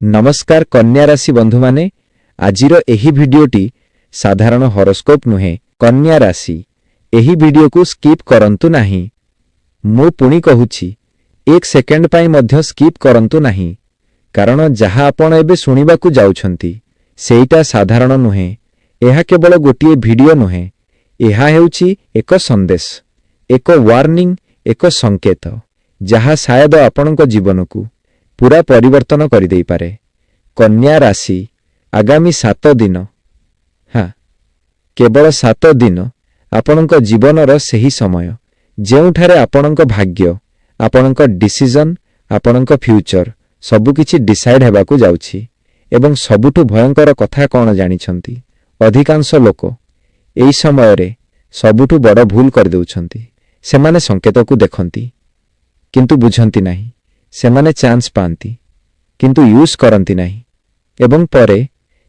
ନମସ୍କାର କନ୍ୟା ରାଶି ବନ୍ଧୁମାନେ। ଆଜିର ଏହି ଭିଡିଓଟି ସାଧାରଣ ହରୋସ୍କୋପ ନୁହେଁ। କନ୍ୟା ରାଶି, ଏହି ଭିଡିଓକୁ ସ୍କିପ୍ କରନ୍ତୁ ନାହିଁ। ମୁଁ ପୁଣି କହୁଛି, ଏକ ସେକେଣ୍ଡ ପାଇଁ ମଧ୍ୟ ସ୍କିପ୍ କରନ୍ତୁ ନାହିଁ, କାରଣ ଯାହା ଆପଣ ଏବେ ଶୁଣିବାକୁ ଯାଉଛନ୍ତି, ସେଇଟା ସାଧାରଣ ନୁହେଁ। ଏହା କେବଳ ଗୋଟିଏ ଭିଡିଓ ନୁହେଁ। ଏହା ହେଉଛି ଏକ ସନ୍ଦେଶ, ଏକ ୱାର୍ଣ୍ଣିଂ, ଏକ ସଂକେତ, ଯାହା ସାୟଦ ଆପଣଙ୍କ ଜୀବନକୁ ପୁରା ପରିବର୍ତ୍ତନ କରିଦେଇପାରେ। କନ୍ୟା ରାଶି, ଆଗାମୀ 7 ଦିନ, ହଁ, କେବଳ 7 ଦିନ, ଆପଣଙ୍କ ଜୀବନର ସେହି ସମୟ ଯେଉଁଠାରେ ଆପଣଙ୍କ ଭାଗ୍ୟ, ଆପଣଙ୍କ ଡିସିଜନ, ଆପଣଙ୍କ ଫ୍ୟୁଚର ସବୁକିଛି ଡିସାଇଡ୍ ହେବାକୁ ଯାଉଛି। ଏବଂ ସବୁଠୁ ଭୟଙ୍କର କଥା କ'ଣ ଜାଣିଛନ୍ତି? ଅଧିକାଂଶ ଲୋକ ଏହି ସମୟରେ ସବୁଠୁ ବଡ଼ ଭୁଲ କରିଦେଉଛନ୍ତି। ସେମାନେ ସଂକେତକୁ ଦେଖନ୍ତି କିନ୍ତୁ ବୁଝନ୍ତି ନାହିଁ। ସେମାନେ ଚାନ୍ସ ପାଆନ୍ତି କିନ୍ତୁ ୟୁଜ୍ କରନ୍ତି ନାହିଁ ଏବଂ ପରେ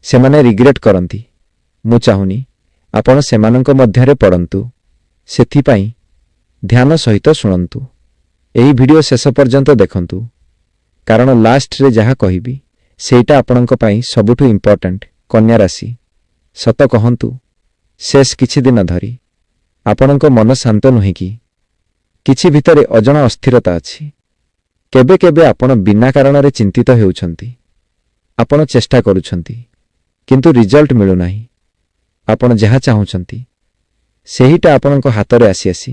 ସେମାନେ ରିଗ୍ରେଟ୍ କରନ୍ତି। ମୁଁ ଚାହୁଁନି ଆପଣ ସେମାନଙ୍କ ମଧ୍ୟରେ ପଡ଼ନ୍ତୁ। ସେଥିପାଇଁ ଧ୍ୟାନ ସହିତ ଶୁଣନ୍ତୁ। ଏହି ଭିଡିଓ ଶେଷ ପର୍ଯ୍ୟନ୍ତ ଦେଖନ୍ତୁ, କାରଣ ଲାଷ୍ଟରେ ଯାହା କହିବି, ସେଇଟା ଆପଣଙ୍କ ପାଇଁ ସବୁଠୁ ଇମ୍ପୋର୍ଟାଣ୍ଟ। କନ୍ୟା ରାଶି, ସତ କହନ୍ତୁ, ଶେଷ କିଛି ଦିନ ଧରି ଆପଣଙ୍କ ମନ ଶାନ୍ତ ନୁହେଁ କି? କିଛି ଭିତରେ ଅଜଣା ଅସ୍ଥିରତା ଅଛି। କେବେ କେବେ ଆପଣ ବିନା କାରଣରେ ଚିନ୍ତିତ ହେଉଛନ୍ତି। ଆପଣ ଚେଷ୍ଟା କରୁଛନ୍ତି କିନ୍ତୁ ରିଜଲ୍ଟ ମିଳୁନାହିଁ। ଆପଣ ଯାହା ଚାହୁଁଛନ୍ତି, ସେହିଟା ଆପଣଙ୍କ ହାତରେ ଆସି ଆସି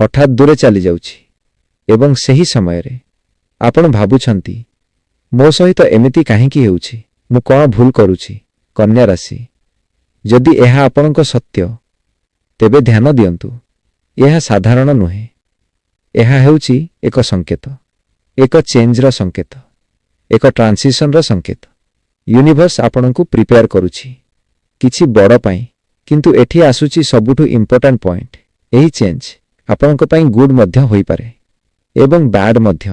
ହଠାତ୍ ଦୂରେ ଚାଲିଯାଉଛି ଏବଂ ସେହି ସମୟରେ ଆପଣ ଭାବୁଛନ୍ତି, ମୋ ସହିତ ଏମିତି କାହିଁକି ହେଉଛି? ମୁଁ କ'ଣ ଭୁଲ କରୁଛି? କନ୍ୟା ରାଶି, ଯଦି ଏହା ଆପଣଙ୍କ ସତ୍ୟ, ତେବେ ଧ୍ୟାନ ଦିଅନ୍ତୁ। ଏହା ସାଧାରଣ ନୁହେଁ। ଏହା ହେଉଛି ଏକ ସଂକେତ, ଏକ ଚେଞ୍ଜର ସଂକେତ, ଏକ ଟ୍ରାନ୍ସିସନର ସଂକେତ। ୟୁନିଭର୍ସ ଆପଣଙ୍କୁ ପ୍ରିପେୟାର କରୁଛି କିଛି ବଡ଼ ପାଇଁ। କିନ୍ତୁ ଏଠି ଆସୁଛି ସବୁଠୁ ଇମ୍ପୋର୍ଟାଣ୍ଟ ପଏଣ୍ଟ। ଏହି ଚେଞ୍ଜ ଆପଣଙ୍କ ପାଇଁ ଗୁଡ୍ ମଧ୍ୟ ହୋଇପାରେ ଏବଂ ବ୍ୟାଡ୍ ମଧ୍ୟ।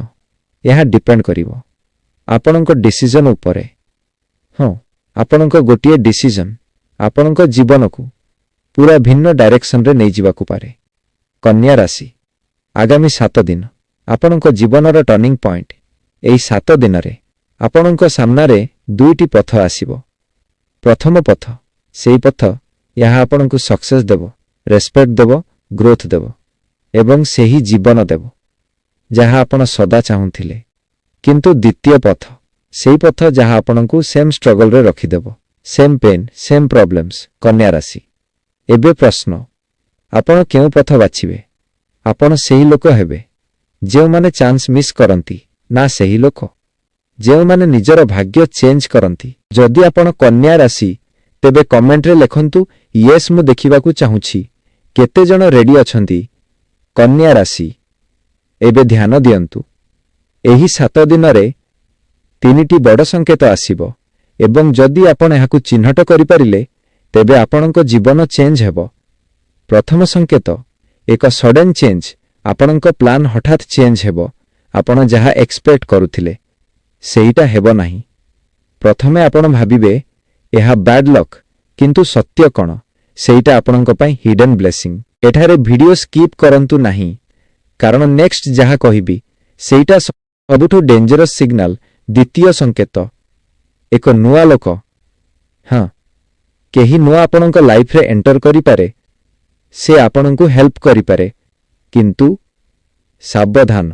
ଏହା ଡିପେଣ୍ଡ କରିବ ଆପଣଙ୍କ ଡିସିଜନ ଉପରେ। ହଁ, ଆପଣଙ୍କ ଗୋଟିଏ ଡିସିଜନ ଆପଣଙ୍କ ଜୀବନକୁ ପୁରା ଭିନ୍ନ ଡାଇରେକ୍ସନରେ ନେଇଯିବାକୁ ପାରେ। କନ୍ୟା ରାଶି, ଆଗାମୀ 7 ଦିନ ଆପଣଙ୍କ ଜୀବନର ଟର୍ଣ୍ଣିଂ ପଏଣ୍ଟ। ଏହି 7 ଦିନରେ ଆପଣଙ୍କ ସାମ୍ନାରେ ଦୁଇଟି ପଥ ଆସିବ। ପ୍ରଥମ ପଥ, ସେଇ ପଥ ଏହା ଆପଣଙ୍କୁ ସକ୍ସେସ୍ ଦେବ, ରେସ୍ପେକ୍ଟ ଦେବ, ଗ୍ରୋଥ୍ ଦେବ ଏବଂ ସେହି ଜୀବନ ଦେବ ଯାହା ଆପଣ ସଦା ଚାହୁଁଥିଲେ। କିନ୍ତୁ ଦ୍ୱିତୀୟ ପଥ, ସେଇ ପଥ ଯାହା ଆପଣଙ୍କୁ ସେମ୍ ଷ୍ଟ୍ରଗଲରେ ରଖିଦେବ, ସେମ୍ ପେନ୍, ସେମ୍ ପ୍ରୋବ୍ଲେମ୍ସ। କନ୍ୟା ରାଶି, ଏବେ ପ୍ରଶ୍ନ, ଆପଣ କେଉଁ ପଥ ବାଛିବେ? ଆପଣ ସେହି ଲୋକ ହେବେ ଯେଉଁମାନେ ଚାନ୍ସ ମିସ୍ କରନ୍ତି, ନା ସେହି ଲୋକ ଯେଉଁମାନେ ନିଜର ଭାଗ୍ୟ ଚେଞ୍ଜ କରନ୍ତି? ଯଦି ଆପଣ କନ୍ୟା ରାଶି, ତେବେ କମେଣ୍ଟରେ ଲେଖନ୍ତୁ ୟେସ୍। ମୁଁ ଦେଖିବାକୁ ଚାହୁଁଛି କେତେ ଜଣ ରେଡି ଅଛନ୍ତି। କନ୍ୟା ରାଶି, ଏବେ ଧ୍ୟାନ ଦିଅନ୍ତୁ। ଏହି 7 ଦିନରେ ତିନିଟି ବଡ଼ ସଂକେତ ଆସିବ ଏବଂ ଯଦି ଆପଣ ଏହାକୁ ଚିହ୍ନଟ କରିପାରିଲେ, ତେବେ ଆପଣଙ୍କ ଜୀବନ ଚେଞ୍ଜ ହେବ। ପ୍ରଥମ ସଂକେତ, ଏକ ସଡେନ୍ ଚେଞ୍ଜ। ଆପଣଙ୍କ ପ୍ଲାନ୍ ହଠାତ୍ ଚେଞ୍ଜ ହେବ। ଆପଣ ଯାହା ଏକ୍ସପେକ୍ଟ କରୁଥିଲେ, ସେଇଟା ହେବ ନାହିଁ। ପ୍ରଥମେ ଆପଣ ଭାବିବେ ଏହା ବ୍ୟାଡ୍ ଲକ୍, କିନ୍ତୁ ସତ୍ୟ କ'ଣ? ସେଇଟା ଆପଣଙ୍କ ପାଇଁ ହିଡେନ୍ ବ୍ଲେସିଂ। ଏଠାରେ ଭିଡିଓ ସ୍କିପ୍ କରନ୍ତୁ ନାହିଁ, କାରଣ ନେକ୍ସଟ ଯାହା କହିବି, ସେଇଟା ସବୁଠୁ ଡେଞ୍ଜରସ୍ ସିଗ୍ନାଲ। ଦ୍ୱିତୀୟ ସଂକେତ, ଏକ ନୂଆ ଲୋକ। ହଁ, କେହି ନୂଆ ଆପଣଙ୍କ ଲାଇଫରେ ଏଣ୍ଟର କରିପାରେ। ସେ ଆପଣଙ୍କୁ ହେଲ୍ପ କରିପାରେ, କିନ୍ତୁ ସାବଧାନ।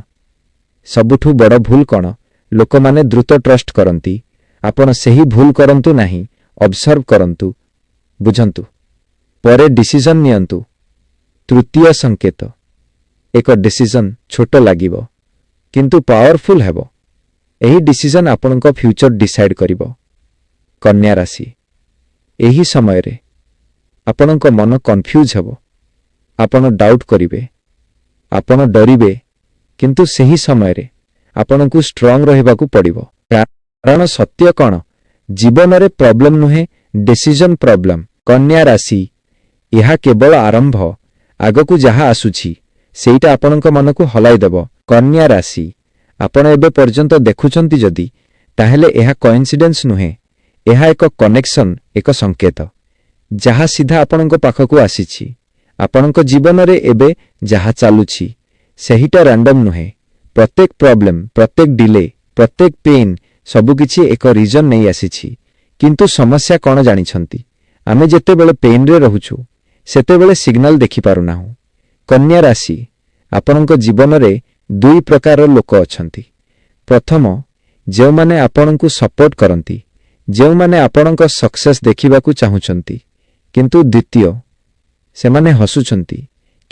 ସବୁଠୁ ବଡ଼ ଭୁଲ କ'ଣ? ଲୋକମାନେ ଦ୍ରୁତ ଟ୍ରଷ୍ଟ କରନ୍ତି। ଆପଣ ସେହି ଭୁଲ କରନ୍ତୁ ନାହିଁ। ଅବସର୍ଭ କରନ୍ତୁ, ବୁଝନ୍ତୁ, ପରେ ଡିସିଜନ ନିଅନ୍ତୁ। ତୃତୀୟ ସଂକେତ, ଏକ ଡିସିଜନ। ଛୋଟ ଲାଗିବ କିନ୍ତୁ ପାୱାରଫୁଲ୍ ହେବ। ଏହି ଡିସିଜନ ଆପଣଙ୍କ ଫ୍ୟୁଚର ଡିସାଇଡ୍ କରିବ। କନ୍ୟା ରାଶି, ଏହି ସମୟରେ ଆପଣଙ୍କ ମନ କନଫ୍ୟୁଜ୍ ହେବ। ଆପଣ ଡାଉଟ୍ କରିବେ, ଆପଣ ଡରିବେ, କିନ୍ତୁ ସେହି ସମୟରେ ଆପଣଙ୍କୁ ଷ୍ଟ୍ରଙ୍ଗ ରହିବାକୁ ପଡ଼ିବ, କାରଣ ସତ୍ୟ କ'ଣ? ଜୀବନରେ ପ୍ରୋବ୍ଲେମ ନୁହେଁ, ଡିସିଜନ ପ୍ରୋବ୍ଲେମ। କନ୍ୟା ରାଶି, ଏହା କେବଳ ଆରମ୍ଭ। ଆଗକୁ ଯାହା ଆସୁଛି, ସେଇଟା ଆପଣଙ୍କ ମନକୁ ହଲାଇଦେବ। କନ୍ୟା ରାଶି, ଆପଣ ଏବେ ପର୍ଯ୍ୟନ୍ତ ଦେଖୁଛନ୍ତି ଯଦି, ତାହେଲେ ଏହା କଇନ୍ସିଡେନ୍ସ ନୁହେଁ। ଏହା ଏକ କନେକ୍ସନ, ଏକ ସଂକେତ ଯାହା ସିଧା ଆପଣଙ୍କ ପାଖକୁ ଆସିଛି। ଆପଣଙ୍କ ଜୀବନରେ ଏବେ ଯାହା ଚାଲୁଛି, ସେହିଟା ରାଣ୍ଡମ୍ ନୁହେଁ। ପ୍ରତ୍ୟେକ ପ୍ରୋବ୍ଲେମ, ପ୍ରତ୍ୟେକ ଡିଲେ, ପ୍ରତ୍ୟେକ ପେନ୍ ସବୁକିଛି ଏକ ରିଜନ୍ ନେଇ ଆସିଛି। କିନ୍ତୁ ସମସ୍ୟା କ'ଣ ଜାଣିଛନ୍ତି? ଆମେ ଯେତେବେଳେ ପେନ୍ରେ ରହୁଛୁ, ସେତେବେଳେ ସିଗ୍ନାଲ ଦେଖିପାରୁନାହୁଁ। କନ୍ୟା ରାଶି, ଆପଣଙ୍କ ଜୀବନରେ ଦୁଇ ପ୍ରକାରର ଲୋକ ଅଛନ୍ତି। ପ୍ରଥମ, ଯେଉଁମାନେ ଆପଣଙ୍କୁ ସପୋର୍ଟ କରନ୍ତି, ଯେଉଁମାନେ ଆପଣଙ୍କ ସକ୍ସେସ୍ ଦେଖିବାକୁ ଚାହୁଁଛନ୍ତି। କିନ୍ତୁ ଦ୍ୱିତୀୟ, ସେମାନେ ହସୁଛନ୍ତି,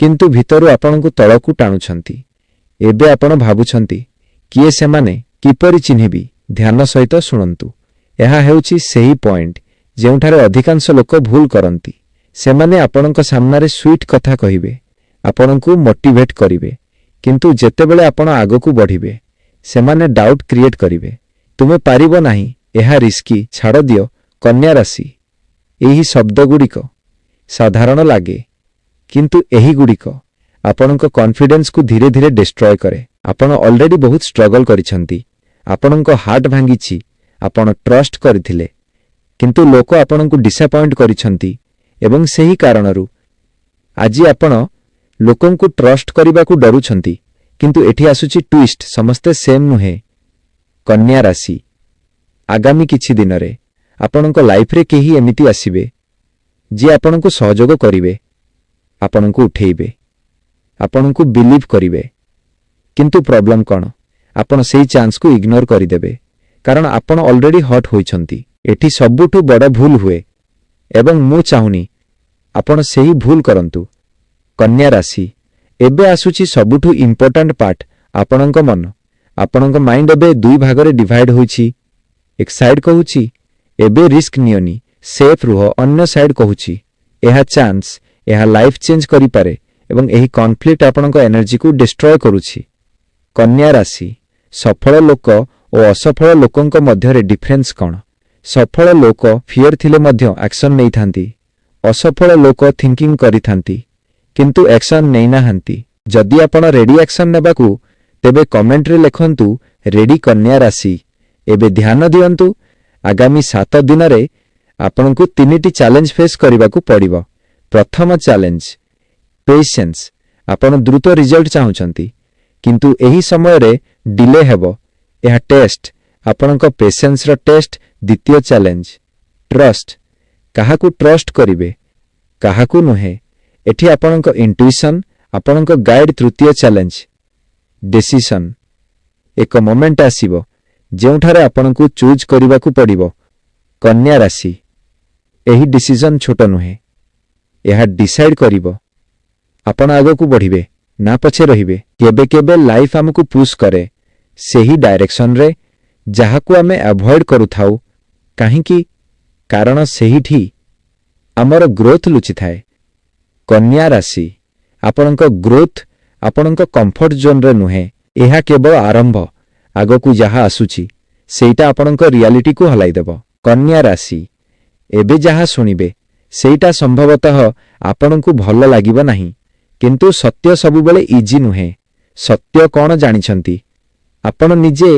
କିନ୍ତୁ ଭିତରୁ ଆପଣଙ୍କୁ ତଳକୁ ଟାଣୁଛନ୍ତି। ଏବେ ଆପଣ ଭାବୁଛନ୍ତି, କିଏ ସେମାନେ, କିପରି ଚିହ୍ନିବି? ଧ୍ୟାନ ସହିତ ଶୁଣନ୍ତୁ। ଏହା ହେଉଛି ସେହି ପଏଣ୍ଟ ଯେଉଁଠାରେ ଅଧିକାଂଶ ଲୋକ ଭୁଲ କରନ୍ତି। ସେମାନେ ଆପଣଙ୍କ ସାମ୍ନାରେ ସୁଇଟ୍ କଥା କହିବେ, ଆପଣଙ୍କୁ ମୋଟିଭେଟ୍ କରିବେ, କିନ୍ତୁ ଯେତେବେଳେ ଆପଣ ଆଗକୁ ବଢ଼ିବେ, ସେମାନେ ଡାଉଟ୍ କ୍ରିଏଟ୍ କରିବେ। ତୁମେ ପାରିବ ନାହିଁ, ଏହା ରିସ୍କି, ଛାଡ଼ ଦିଅ। କନ୍ୟା ରାଶି, ଏହି ଶବ୍ଦଗୁଡ଼ିକ ସାଧାରଣ ଲାଗେ, କିନ୍ତୁ ଏହିଗୁଡ଼ିକ ଆପଣଙ୍କ କନଫିଡେନ୍ସକୁ ଧୀରେ ଧୀରେ ଡିଷ୍ଟ୍ରୟ କରେ। ଆପଣ ଅଲରେଡି ବହୁତ ଷ୍ଟ୍ରଗଲ କରିଛନ୍ତି। ଆପଣଙ୍କ ହାର୍ଟ ଭାଙ୍ଗିଛି। ଆପଣ ଟ୍ରଷ୍ଟ କରିଥିଲେ, କିନ୍ତୁ ଲୋକ ଆପଣଙ୍କୁ ଡିସାପଏଣ୍ଟ କରିଛନ୍ତି ଏବଂ ସେହି କାରଣରୁ ଆଜି ଆପଣ ଲୋକଙ୍କୁ ଟ୍ରଷ୍ଟ କରିବାକୁ ଡରୁଛନ୍ତି। କିନ୍ତୁ ଏଠି ଆସୁଛି ଟ୍ୱିଷ୍ଟ। ସମସ୍ତେ ସେମ୍ ନୁହେଁ। କନ୍ୟା ରାଶି, ଆଗାମୀ କିଛି ଦିନରେ ଆପଣଙ୍କ ଲାଇଫରେ କେହି ଏମିତି ଆସିବେ, ଯିଏ ଆପଣଙ୍କୁ ସହଯୋଗ କରିବେ, ଆପଣଙ୍କୁ ଉଠେଇବେ, ଆପଣଙ୍କୁ ବିଲିଭ୍ କରିବେ। କିନ୍ତୁ ପ୍ରୋବ୍ଲେମ୍ କ'ଣ? ଆପଣ ସେଇ ଚାନ୍ସକୁ ଇଗ୍ନୋର କରିଦେବେ, କାରଣ ଆପଣ ଅଲରେଡି ହର୍ଟ ହୋଇଛନ୍ତି। ଏଠି ସବୁଠୁ ବଡ଼ ଭୁଲ ହୁଏ ଏବଂ ମୁଁ ଚାହୁଁନି ଆପଣ ସେହି ଭୁଲ କରନ୍ତୁ। କନ୍ୟା ରାଶି, ଏବେ ଆସୁଛି ସବୁଠୁ ଇମ୍ପୋର୍ଟାଣ୍ଟ ପାର୍ଟ, ଆପଣଙ୍କ ମନ। ଆପଣଙ୍କ ମାଇଣ୍ଡ ଏବେ ଦୁଇ ଭାଗରେ ଡିଭାଇଡ୍ ହୋଇଛି। ଏକ ସାଇଡ୍ କହୁଛି, ଏବେ ରିସ୍କ ନିଅନି, ସେଫ୍ ରୁହ। ଅନ୍ୟ ସାଇଡ୍ କହୁଛି, ଏହା ଚାନ୍ସ, ଏହା ଲାଇଫ୍ ଚେଞ୍ଜ କରିପାରେ ଏବଂ ଏହି କନଫ୍ଲିକ୍ଟ ଆପଣଙ୍କ ଏନର୍ଜିକୁ ଡିଷ୍ଟ୍ରୟ କରୁଛି। କନ୍ୟା ରାଶି, ସଫଳ ଲୋକ ଓ ଅସଫଳ ଲୋକଙ୍କ ମଧ୍ୟରେ ଡିଫରେନ୍ସ କ'ଣ? ସଫଳ ଲୋକ ଫିୟର ଥିଲେ ମଧ୍ୟ ଆକ୍ସନ୍ ନେଇଥାନ୍ତି। ଅସଫଳ ଲୋକ ଥିଙ୍କିଂ କରିଥାନ୍ତି, କିନ୍ତୁ ଆକ୍ସନ୍ ନେଇନାହାନ୍ତି। ଯଦି ଆପଣ ରେଡି ଆକ୍ସନ୍ ନେବାକୁ, ତେବେ କମେଣ୍ଟରେ ଲେଖନ୍ତୁ ରେଡି। କନ୍ୟା ରାଶି, ଏବେ ଧ୍ୟାନ ଦିଅନ୍ତୁ। ଆଗାମୀ 7 ଦିନରେ ଆପଣଙ୍କୁ ତିନିଟି ଚ୍ୟାଲେଞ୍ଜ ଫେସ୍ କରିବାକୁ ପଡ଼ିବ। ପ୍ରଥମ ଚ୍ୟାଲେଞ୍ଜ, ପେସେନ୍ସ। ଆପଣ ଦ୍ରୁତ ରିଜଲ୍ଟ ଚାହୁଁଛନ୍ତି, କିନ୍ତୁ ଏହି ସମୟରେ ଡିଲେ ହେବ। ଏହା ଟେଷ୍ଟ, ଆପଣଙ୍କ ପେସେନ୍ସର ଟେଷ୍ଟ। ଦ୍ୱିତୀୟ ଚ୍ୟାଲେଞ୍ଜ, ଟ୍ରଷ୍ଟ। କାହାକୁ ଟ୍ରଷ୍ଟ କରିବେ, କାହାକୁ ନୁହେଁ। ଏଠି ଆପଣଙ୍କ ଇଣ୍ଟୁଇସନ୍ ଆପଣଙ୍କ ଗାଇଡ୍। ତୃତୀୟ ଚ୍ୟାଲେଞ୍ଜ, ଡିସିସନ୍। ଏକ ମୋମେଣ୍ଟ ଆସିବ, ଯେଉଁଠାରେ ଆପଣଙ୍କୁ ଚୁଜ୍ କରିବାକୁ ପଡ଼ିବ। କନ୍ୟା ରାଶି, ଏହି ଡିସିଜନ୍ ଛୋଟ ନୁହେଁ। ଏହା ଡିସାଇଡ୍ କରିବ ଆପଣ ଆଗକୁ ବଢ଼ିବେ ନା ପଛେ ରହିବେ। କେବେ କେବେ ଲାଇଫ୍ ଆମକୁ ପୁସ୍ କରେ ସେହି ଡାଇରେକ୍ସନରେ ଯାହାକୁ ଆମେ ଆଭଏଡ୍ କରୁଥାଉ। କାହିଁକି? କାରଣ ସେଇଠି ଆମର ଗ୍ରୋଥ୍ ଲୁଚିଥାଏ। କନ୍ୟା ରାଶି, ଆପଣଙ୍କ ଗ୍ରୋଥ୍ ଆପଣଙ୍କ କମ୍ଫର୍ଟ ଜୋନ୍ରେ ନୁହେଁ। ଏହା କେବଳ ଆରମ୍ଭ। ଆଗକୁ ଯାହା ଆସୁଛି, ସେଇଟା ଆପଣଙ୍କ ରିଆଲିଟିକୁ ହଲାଇଦେବ। କନ୍ୟା ରାଶି, ଏବେ ଯାହା ଶୁଣିବେ, ସେଇଟା ସମ୍ଭବତଃ ଆପଣଙ୍କୁ ଭଲ ଲାଗିବ ନାହିଁ, କିନ୍ତୁ ସତ୍ୟ ସବୁବେଳେ ଇଜି ନୁହେଁ। ସତ୍ୟ କ'ଣ ଜାଣିଛନ୍ତି? ଆପଣ ନିଜେ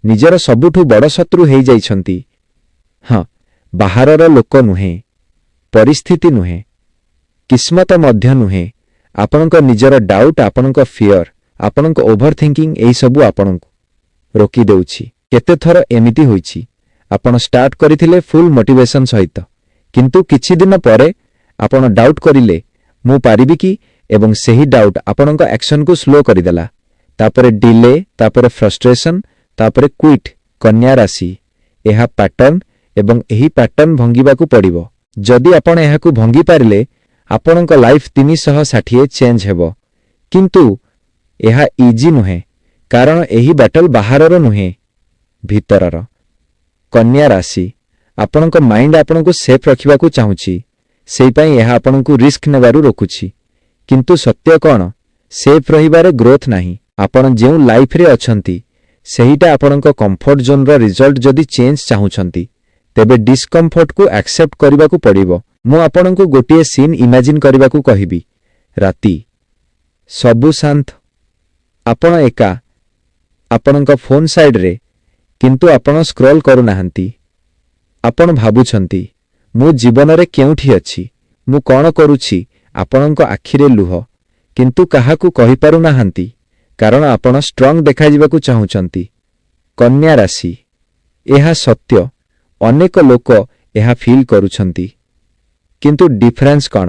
ନିଜର ସବୁଠୁ ବଡ଼ ଶତ୍ରୁ ହେଇଯାଇଛନ୍ତି। ହଁ, ବାହାରର ଲୋକ ନୁହେଁ, ପରିସ୍ଥିତି ନୁହେଁ, କିସ୍ମତ ମଧ୍ୟ ନୁହେଁ। ଆପଣଙ୍କ ନିଜର ଡାଉଟ୍, ଆପଣଙ୍କ ଫିୟର, ଆପଣଙ୍କ ଓଭର ଥିଙ୍କିଂ, ଏହିସବୁ ଆପଣଙ୍କୁ ରୋକିଦେଉଛି। କେତେଥର ଏମିତି ହୋଇଛି, ଆପଣ ଷ୍ଟାର୍ଟ କରିଥିଲେ ଫୁଲ୍ ମୋଟିଭେସନ୍ ସହିତ, କିନ୍ତୁ କିଛି ଦିନ ପରେ ଆପଣ ଡାଉଟ୍ କରିଲେ, ମୁଁ ପାରିବି କି? ଏବଂ ସେହି ଡାଉଟ୍ ଆପଣଙ୍କ ଆକ୍ସନକୁ ସ୍ଲୋ କରିଦେଲା। ତାପରେ ଡିଲେ, ତାପରେ ଫ୍ରଷ୍ଟ୍ରେସନ୍, ତାପରେ କ୍ୱିଟ୍। କନ୍ୟା ରାଶି, ଏହା ପ୍ୟାଟର୍ନ ଏବଂ ଏହି ପ୍ୟାଟର୍ନ ଭଙ୍ଗିବାକୁ ପଡ଼ିବ। ଯଦି ଆପଣ ଏହାକୁ ଭଙ୍ଗିପାରିଲେ, ଆପଣଙ୍କ ଲାଇଫ୍ 360 ଚେଞ୍ଜ ହେବ। କିନ୍ତୁ ଏହା ଇଜି ନୁହେଁ, କାରଣ ଏହି ବ୍ୟାଟଲ୍ ବାହାରର ନୁହେଁ, ଭିତରର। କନ୍ୟା ରାଶି, ଆପଣଙ୍କ ମାଇଣ୍ଡ ଆପଣଙ୍କୁ ସେଫ୍ ରଖିବାକୁ ଚାହୁଁଛି। ସେଇପାଇଁ ଏହା ଆପଣଙ୍କୁ ରିସ୍କ ନେବାରୁ ରୋକୁଛି। କିନ୍ତୁ ସତ୍ୟ କ'ଣ? ସେଫ୍ ରହିବାରେ ଗ୍ରୋଥ୍ ନାହିଁ। ଆପଣ ଯେଉଁ ଲାଇଫରେ ଅଛନ୍ତି, ସେଇଟା ଆପଣଙ୍କ କମ୍ଫର୍ଟ ଜୋନ୍ର ରିଜଲ୍ଟ। ଯଦି ଚେଞ୍ଜ ଚାହୁଁଛନ୍ତି, ତେବେ ଡିସ୍କମ୍ଫର୍ଟକୁ ଆକ୍ସେପ୍ଟ କରିବାକୁ ପଡ଼ିବ। ମୁଁ ଆପଣଙ୍କୁ ଗୋଟିଏ ସିନ୍ ଇମାଜିନ୍ କରିବାକୁ କହିବି। ରାତି, ସବୁ ଶାନ୍ତ, ଆପଣ ଏକା, ଆପଣଙ୍କ ଫୋନ୍ ସାଇଡ୍ରେ, କିନ୍ତୁ ଆପଣ ସ୍କ୍ରଲ୍ କରୁନାହାନ୍ତି। ଆପଣ ଭାବୁଛନ୍ତି, ମୁଁ ଜୀବନରେ କେଉଁଠି ଅଛି? ମୁଁ କ'ଣ କରୁଛି? ଆପଣଙ୍କ ଆଖିରେ ଲୁହ, କିନ୍ତୁ କାହାକୁ କହିପାରୁନାହାନ୍ତି, କାରଣ ଆପଣ ଷ୍ଟ୍ରଙ୍ଗ ଦେଖାଯିବାକୁ ଚାହୁଁଛନ୍ତି। କନ୍ୟା ରାଶି। ଏହା ସତ୍ୟ। ଅନେକ ଲୋକ ଏହା ଫିଲ୍ କରୁଛନ୍ତି। କିନ୍ତୁ ଡିଫରେନ୍ସ କ'ଣ?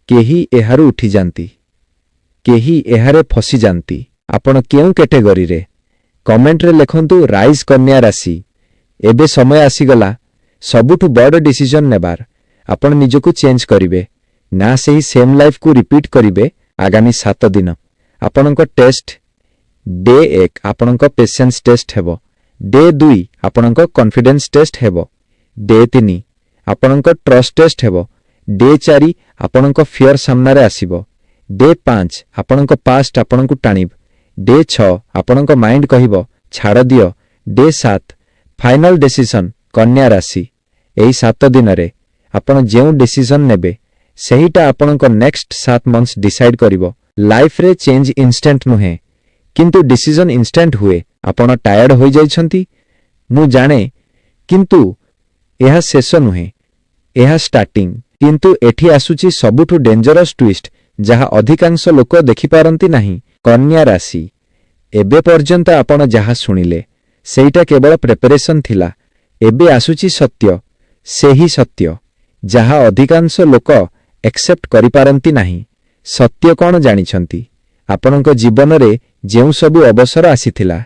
କେହି ଏହାରୁ ଉଠିଯାନ୍ତି, କେହି ଏହାରେ ଫସିଯାନ୍ତି। ଆପଣ କେଉଁ କ୍ୟାଟେଗୋରୀରେ? କମେଣ୍ଟରେ ଲେଖନ୍ତୁ ରାଇଜ୍ କନ୍ୟା ରାଶି। ଏବେ ସମୟ ଆସିଗଲା ସବୁଠୁ ବଡ଼ ଡିସିଜନ୍ ନେବାର। ଆପଣ ନିଜକୁ ଚେଞ୍ଜ କରିବେ ନା ସେହି ସେମ୍ ଲାଇଫକୁ ରିପିଟ୍ କରିବେ? ଆଗାମୀ 7 ଦିନ ଆପଣଙ୍କ ଟେଷ୍ଟ। ଡେ 1 ଆପଣଙ୍କ ପେସେନ୍ସ ଟେଷ୍ଟ ହେବ। ଡେ 2 ଆପଣଙ୍କ କନଫିଡେନ୍ସ ଟେଷ୍ଟ ହେବ। ଡେ 3 ଆପଣଙ୍କ ଟ୍ରଷ୍ଟ ଟେଷ୍ଟ ହେବ। ଡେ 4 ଆପଣଙ୍କ ଫିୟର ସାମ୍ନାରେ ଆସିବ। ଡେ 5 ଆପଣଙ୍କ ପାଷ୍ଟ ଆପଣଙ୍କୁ ଟାଣିବ। ଡେ 6 ଆପଣଙ୍କ ମାଇଣ୍ଡ କହିବ, ଛାଡ଼ ଦିଅ। Day 7 final decision. କନ୍ୟା ରାଶି, ଏହି 7 ଦିନରେ ଆପଣ ଯେଉଁ ଡିସିସନ୍ ନେବେ, ସେହିଟା ଆପଣଙ୍କ ନେକ୍ସଟ 7 ମନ୍ଥସ୍ ଡିସାଇଡ୍ କରିବ। ଲାଇଫରେ ଚେଞ୍ଜ ଇନଷ୍ଟାଣ୍ଟ ନୁହେଁ, କିନ୍ତୁ ଡିସିଜନ୍ ଇନଷ୍ଟାଣ୍ଟ ହୁଏ। ଆପଣ ଟାୟାର୍ଡ ହୋଇଯାଇଛନ୍ତି, ମୁଁ ଜାଣେ। କିନ୍ତୁ ଏହା ଶେଷ ନୁହେଁ, ଏହା ଷ୍ଟାର୍ଟିଂ। କିନ୍ତୁ ଏଠି ଆସୁଛି ସବୁଠୁ ଡେଞ୍ଜରସ୍ ଟ୍ୱିଷ୍ଟ, ଯାହା ଅଧିକାଂଶ ଲୋକ ଦେଖିପାରନ୍ତି ନାହିଁ। କନ୍ୟା ରାଶି, ଏବେ ପର୍ଯ୍ୟନ୍ତ ଆପଣ ଯାହା ଶୁଣିଲେ, ସେଇଟା କେବଳ ପ୍ରିପାରେସନ୍ ଥିଲା। ଏବେ ଆସୁଛି ସତ୍ୟ, ସେହି ସତ୍ୟ ଯାହା ଅଧିକାଂଶ ଲୋକ ଏକ୍ସେପ୍ଟ କରିପାରନ୍ତି ନାହିଁ। ସତ୍ୟ କ'ଣ ଜାଣିଛନ୍ତି? ଆପଣଙ୍କ ଜୀବନରେ ଯେଉଁ ସବୁ ଅବସର ଆସିଥିଲା,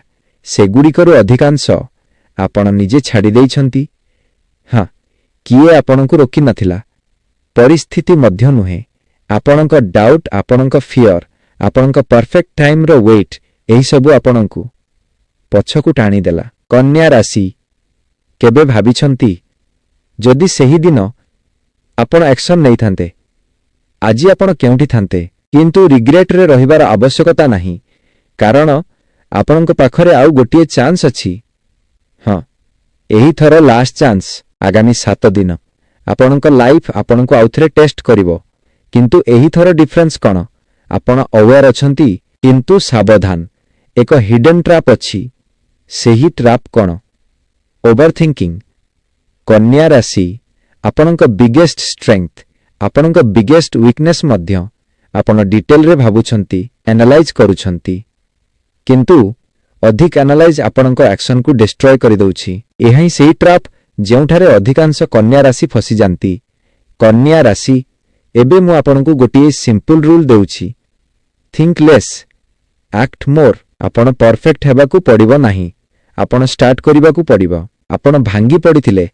ସେଗୁଡ଼ିକରୁ ଅଧିକାଂଶ ଆପଣ ନିଜେ ଛାଡ଼ିଦେଇଛନ୍ତି। ହଁ, କିଏ ଆପଣଙ୍କୁ ରୋକିନଥିଲା, ପରିସ୍ଥିତି ମଧ୍ୟ ନୁହେଁ। ଆପଣଙ୍କ ଡାଉଟ୍, ଆପଣଙ୍କ ଫିୟର, ଆପଣଙ୍କ ପରଫେକ୍ଟ ଟାଇମ୍ର ୱେଟ୍, ଏହିସବୁ ଆପଣଙ୍କୁ ପଛକୁ ଟାଣିଦେଲା। କନ୍ୟା ରାଶି, କେବେ ଭାବିଛନ୍ତି, ଯଦି ସେହିଦିନ ଆପଣ ଆକ୍ସନ୍ ନେଇଥାନ୍ତେ, ଆଜି ଆପଣ କେଉଁଠି ଥାନ୍ତେ? କିନ୍ତୁ ରିଗ୍ରେଟରେ ରହିବାର ଆବଶ୍ୟକତା ନାହିଁ, କାରଣ ଆପଣଙ୍କ ପାଖରେ ଆଉ ଗୋଟିଏ ଚାନ୍ସ ଅଛି। ହଁ, ଏହିଥର ଲାଷ୍ଟ ଚାନ୍ସ। ଆଗାମୀ 7 ଦିନ ଆପଣଙ୍କ ଲାଇଫ୍ ଆପଣଙ୍କୁ ଆଉଥରେ ଟେଷ୍ଟ କରିବ। କିନ୍ତୁ ଏହିଥର ଡିଫରେନ୍ସ କ'ଣ? ଆପଣ ଅୱେୟାର ଅଛନ୍ତି। କିନ୍ତୁ ସାବଧାନ, ଏକ ହିଡେନ୍ ଟ୍ରାପ୍ ଅଛି। ସେହି ଟ୍ରାପ୍ କ'ଣ? Over thinking. କନ୍ୟା ରାଶି, ଆପଣଙ୍କ ବିଗେଷ୍ଟ ଷ୍ଟ୍ରେଙ୍ଗଥ ଆପଣଙ୍କ ବିଗେଷ୍ଟ ୱିକନେସ୍ ମଧ୍ୟ। ଆପଣ ଡିଟେଲରେ ଭାବୁଛନ୍ତି, ଆନାଲାଇଜ୍ କରୁଛନ୍ତି। କିନ୍ତୁ ଅଧିକ ଆନାଲାଇଜ୍ ଆପଣଙ୍କ ଆକ୍ସନକୁ ଡିଷ୍ଟ୍ରୟ କରିଦେଉଛି। ଏହା ହିଁ ସେହି ଟ୍ରାପ୍ ଯେଉଁଠାରେ ଅଧିକାଂଶ କନ୍ୟା ରାଶି ଫସିଯାନ୍ତି। କନ୍ୟା ରାଶି, ଏବେ ମୁଁ ଆପଣଙ୍କୁ ଗୋଟିଏ ସିମ୍ପଲ ରୁଲ୍ ଦେଉଛି। Think less, act more. ଆପଣ ପରଫେକ୍ଟ ହେବାକୁ ପଡ଼ିବ ନାହିଁ, ଆପଣ ଷ୍ଟାର୍ଟ କରିବାକୁ ପଡ଼ିବ। ଆପଣ ଭାଙ୍ଗି ପଡ଼ିଥିଲେ,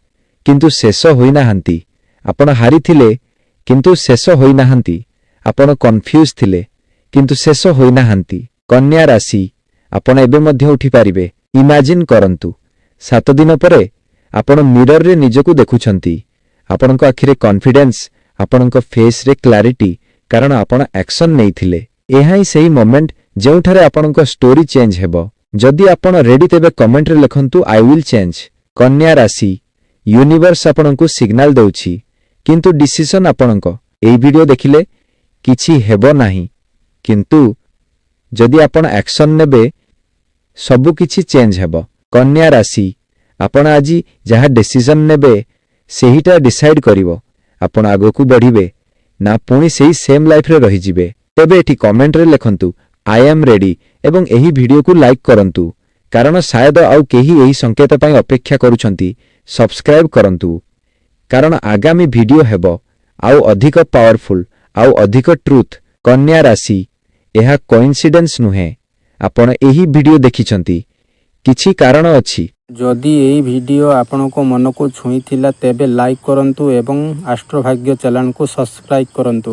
କିନ୍ତୁ ଶେଷ ହୋଇନାହାନ୍ତି। ଆପଣ ହାରିଥିଲେ, କିନ୍ତୁ ଶେଷ ହୋଇନାହାନ୍ତି। ଆପଣ କନଫ୍ୟୁଜ୍ ଥିଲେ, କିନ୍ତୁ ଶେଷ ହୋଇନାହାନ୍ତି। କନ୍ୟା ରାଶି, ଆପଣ ଏବେ ମଧ୍ୟ ଉଠିପାରିବେ। ଇମାଜିନ୍ କରନ୍ତୁ, 7 ଦିନ ପରେ ଆପଣ ମିରରରେ ନିଜକୁ ଦେଖୁଛନ୍ତି। ଆପଣଙ୍କ ଆଖିରେ କନଫିଡେନ୍ସ, ଆପଣଙ୍କ ଫେସ୍ରେ କ୍ଲାରିଟି, କାରଣ ଆପଣ ଆକ୍ସନ୍ ନେଇଥିଲେ। ଏହା ହିଁ ସେହି ମୋମେଣ୍ଟ ଯେଉଁଠାରେ ଆପଣଙ୍କ ଷ୍ଟୋରି ଚେଞ୍ଜ ହେବ। ଯଦି ଆପଣ ରେଡି, ତେବେ କମେଣ୍ଟରେ ଲେଖନ୍ତୁ, "I will change." କନ୍ୟା ରାଶି, ୟୁନିଭର୍ସ ଆପଣଙ୍କୁ ସିଗ୍ନାଲ ଦେଉଛି, କିନ୍ତୁ ଡିସିସନ୍ ଆପଣଙ୍କ। ଏହି ଭିଡିଓ ଦେଖିଲେ କିଛି ହେବ ନାହିଁ, କିନ୍ତୁ ଯଦି ଆପଣ ଆକ୍ସନ୍ ନେବେ, ସବୁକିଛି ଚେଞ୍ଜ ହେବ। କନ୍ୟା ରାଶି, ଆପଣ ଆଜି ଯାହା ଡିସିଜନ୍ ନେବେ, ସେହିଟା ଡିସାଇଡ୍ କରିବ ଆପଣ ଆଗକୁ ବଢ଼ିବେ ନା ପୁଣି ସେଇ ସେମ୍ ଲାଇଫରେ ରହିଯିବେ। ତେବେ ଏଠି କମେଣ୍ଟରେ ଲେଖନ୍ତୁ, "I am ready" ଏବଂ ଏହି ଭିଡିଓକୁ ଲାଇକ୍ କରନ୍ତୁ, କାରଣ ସାୟଦ ଆଉ କେହି ଏହି ସଂକେତ ପାଇଁ ଅପେକ୍ଷା କରୁଛନ୍ତି। ସବସ୍କ୍ରାଇବ୍ କରନ୍ତୁ, କାରଣ ଆଗାମୀ ଭିଡିଓ ହେବ ଆଉ ଅଧିକ ପାୱାରଫୁଲ୍, ଆଉ ଅଧିକ ଟ୍ରୁଥ୍। କନ୍ୟା ରାଶି, ଏହା କୋଇନ୍ସିଡେନ୍ସ ନୁହେଁ। ଆପଣ ଏହି ଭିଡିଓ ଦେଖିଛନ୍ତି, କିଛି କାରଣ ଅଛି। ଯଦି ଏହି ଭିଡ଼ିଓ ଆପଣଙ୍କ ମନକୁ ଛୁଇଁଥିଲା, ତେବେ ଲାଇକ୍ କରନ୍ତୁ ଏବଂ ଆଷ୍ଟ୍ରୋଭାଗ୍ୟ ଚ୍ୟାନେଲକୁ ସବସ୍କ୍ରାଇବ୍ କରନ୍ତୁ।